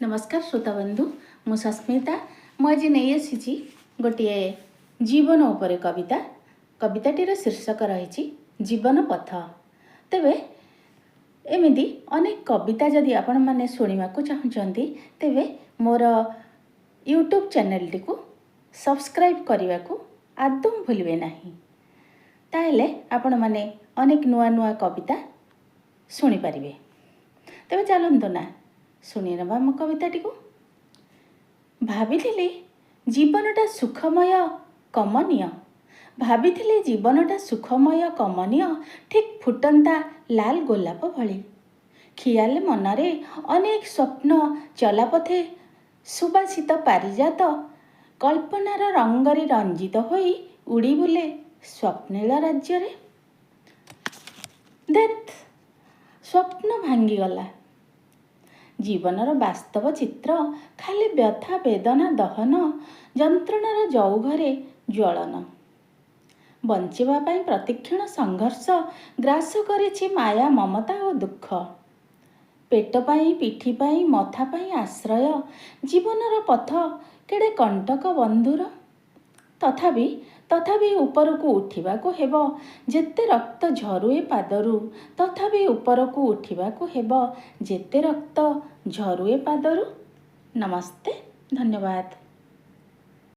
ନମସ୍କାର ଶ୍ରୋତାବନ୍ଧୁ, ମୁଁ ସସ୍ମିତା। ମୁଁ ଆଜି ନେଇ ଆସିଛି ଗୋଟିଏ ଜୀବନ ଉପରେ କବିତା। କବିତାଟିର ଶୀର୍ଷକ ରହିଛି ଜୀବନ ପଥ। ତେବେ ଏମିତି ଅନେକ କବିତା ଯଦି ଆପଣମାନେ ଶୁଣିବାକୁ ଚାହୁଁଛନ୍ତି, ତେବେ ମୋର ୟୁଟ୍ୟୁବ୍ ଚ୍ୟାନେଲଟିକୁ ସବସ୍କ୍ରାଇବ୍ କରିବାକୁ ଆଦୌ ଭୁଲିବେ ନାହିଁ। ତାହେଲେ ଆପଣମାନେ ଅନେକ ନୂଆ ନୂଆ କବିତା ଶୁଣିପାରିବେ। ତେବେ ଚାଲନ୍ତୁ ନା ଶୁଣିନେବା ମୋ କବିତାଟିକୁ। ଭାବିଥିଲି ଜୀବନଟା ସୁଖମୟ କମନୀୟ, ଭାବିଥିଲି ଜୀବନଟା ସୁଖମୟ କମନୀୟ, ଠିକ୍ ଫୁଟନ୍ତା ଲାଲ ଗୋଲାପ ଭଳି। ଖିଆଲ ମନରେ ଅନେକ ସ୍ୱପ୍ନ, ଚଲାପଥେ ସୁବାସିତ ପାରିଜାତ, କଳ୍ପନାର ରଙ୍ଗରେ ରଞ୍ଜିତ ହୋଇ ଉଡ଼ି ବୁଲେ ସ୍ୱପ୍ନିଳ ରାଜ୍ୟରେ। ଧେତ୍, ସ୍ୱପ୍ନ ଭାଙ୍ଗିଗଲା। ଜୀବନର ବାସ୍ତବ ଚିତ୍ର ଖାଲି ବ୍ୟଥା, ବେଦନା, ଦହନ, ଯନ୍ତ୍ରଣାର ଜଉଘରେ ଜ୍ୱଳନ। ବଞ୍ଚିବା ପାଇଁ ପ୍ରତିକ୍ଷଣ ସଂଘର୍ଷ, ଗ୍ରାସ କରିଛି ମାୟା, ମମତା ଓ ଦୁଃଖ। ପେଟ ପାଇଁ, ପିଠି ପାଇଁ, ମଥା ପାଇଁ ଆଶ୍ରୟ, ଜୀବନର ପଥ କେଡ଼େ କଣ୍ଟକ ବନ୍ଧୁର। ତଥାପି, ତଥାପି ଉପରକୁ ଉଠିବାକୁ ହେବ, ଯେତେ ରକ୍ତ ଝରୁ ଏ ପାଦରୁ। ତଥାପି ଉପରକୁ ଉଠିବାକୁ ହେବ, ଯେତେ ରକ୍ତ ଝରୁ ଏ ପାଦରୁ। ନମସ୍ତେ, ଧନ୍ୟବାଦ।